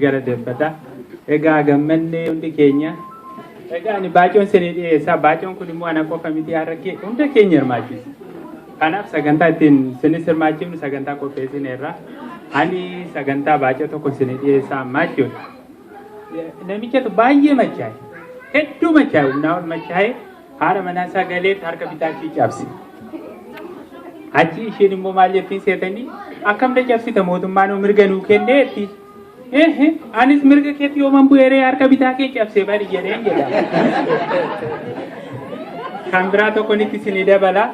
Galateeffadha. Egaa gammannee hundi keenya. Egaa ani baacoon isinii dhiyeessa. Baacoon kun immoo ana qofa miti, har'a hunda keenya hirmaachisa. Kanaaf sagantaa ittiin isinis hirmaachifnu sagantaa qopheessineerra. Ani sagantaa baacoo tokko isinii dhiyeessa ammaa jechuudha. Namichatu baay'ee machaa'e. Hedduu machaa'e, humnaa ol machaa'e, haadha manaa isaa galeetti harka bitaa ishii cabse. Achi isheen immoo maal jettiin seetanii, "Akkam na cabsita? Mootummaan mirga nuu kenneetti." "Ehe, anis mirga keetti yooman bu'eeree harka bitaa kee cabsee bari," jedheen jedha. Kan biraa tokko nitti isinii dabala.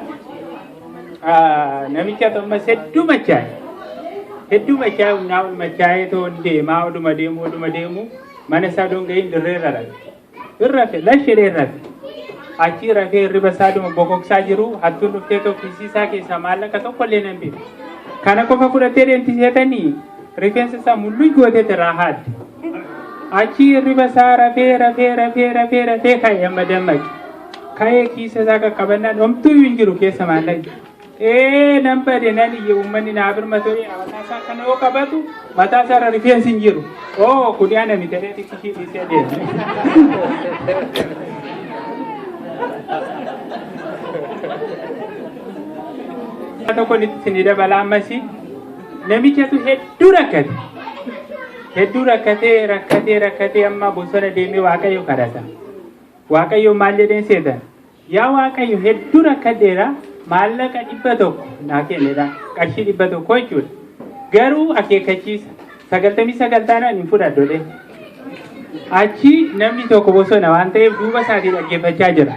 Namicha ammas hedduu machaa'e. Hedduu machaa'e, humnaa ol machaa'ee too deemaa, oduma deemu oduma deemu mana isaa doon gahiin dirreerra rafe. Irrafe, lashedhee rafe. Achii rafee hirriba isaa dhuma bokoksaa jiru hattuun dhuftee tokko isaa keessaa maallaqa tokko illee nan bitu. Kana qofa fudhattee deemti seetanii rifeensa isaa mulluj gootee irraa haadde. Achii hirriba isaa rafee rafee rafee rafee rafee ka'e, amma dammaqe. Ka'ee kiisa isaa qaqqabannaan homtuyyuu hin jiru keessa maallaqni. "Ee, nan bade, nan iyye, uummanni naa birmatu." Mataa isaa kana yoo qabatu mataa isaa irra rifeensi hin jiru. "Oo, kuni ana miti," jedhee xiqqishii dhiisee deeme. Tokko isinii dabala ammasii, namichatu hedduu rakkate. Hedduu rakkatee rakkatee rakkatee amma bosona deemee Waaqayyo kadhata. Waaqayyo maal jedheen seetan? "Yaa Waaqayyo, hedduu rakkadheera, maallaqa 100 naa kennedha. Qarshii 100 jechuudha. Garuu akeekkachiisa, 99 taanaan hin fudhadhu." Achi namni tokko bosona waan ta'eef duuba isaatii dhaggeeffachaa jira.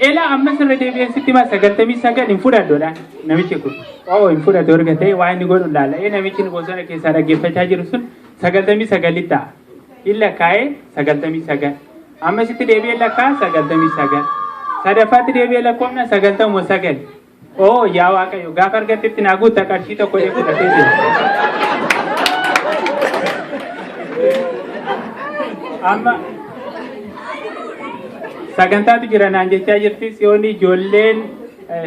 "Ela, ammas irra deebi'ee sitti himaa, 99 hin fudhadhodha namichi kun." Oo, hin fudhatu erga ta'e waan inni godhu ilaala. Ee, namichi bosona keessaa dhaggeeffachaa jiru sun 99tti ta'a. Hin lakkaa'ee, 99. Ammasitti deebi'ee lakkaa, 99. Sadaffaatti deebi'ee lakkoofna, 99. "Oo yaa Waaqayyo, gaafa argattetti naa guutta qarshii tokko," jedhee fudhatee jira. Amma sagantaatu jira naan jechaa jirti Tsiyoon, ijoolleen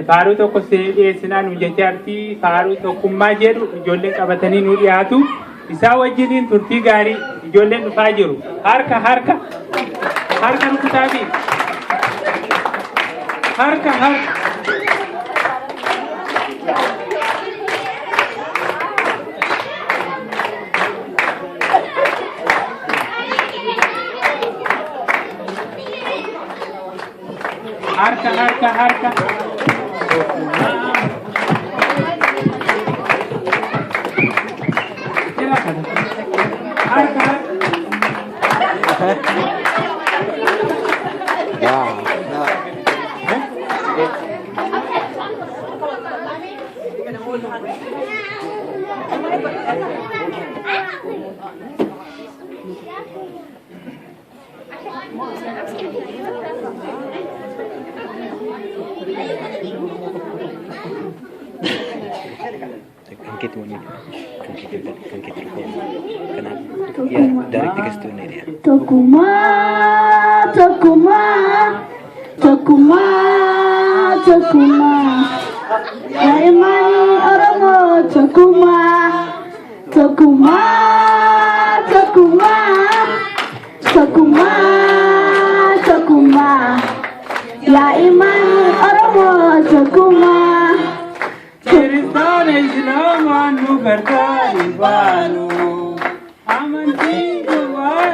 faaruu tokko isinii dhiyeessinaa nuun jechaa jirti. Faaruu tokkummaa jedhu ijoolleen qabatanii nu dhiyaatu. Isaa wajjiniin turtii gaarii. Ijoolleen dhufaa jiru. Harka, harka, harka rukutaa fi harka, harka. Harka, harka, harka. Harka, harka. Kan keetti wanni kan keetti kan keetti dhufu kanaaf yaa direct gasitti wanni dha. Tokkummaa, tokkummaa, tokkummaa, tokkummaa. Daa'imman Oromoo tokkummaa, tokkummaa, tokkummaa, tokkummaa, tokkummaa. Daa'imman Oromoo tokkummaa. Kiristaana Islaamaan nu gargaari baanu. Amantiin kun waa.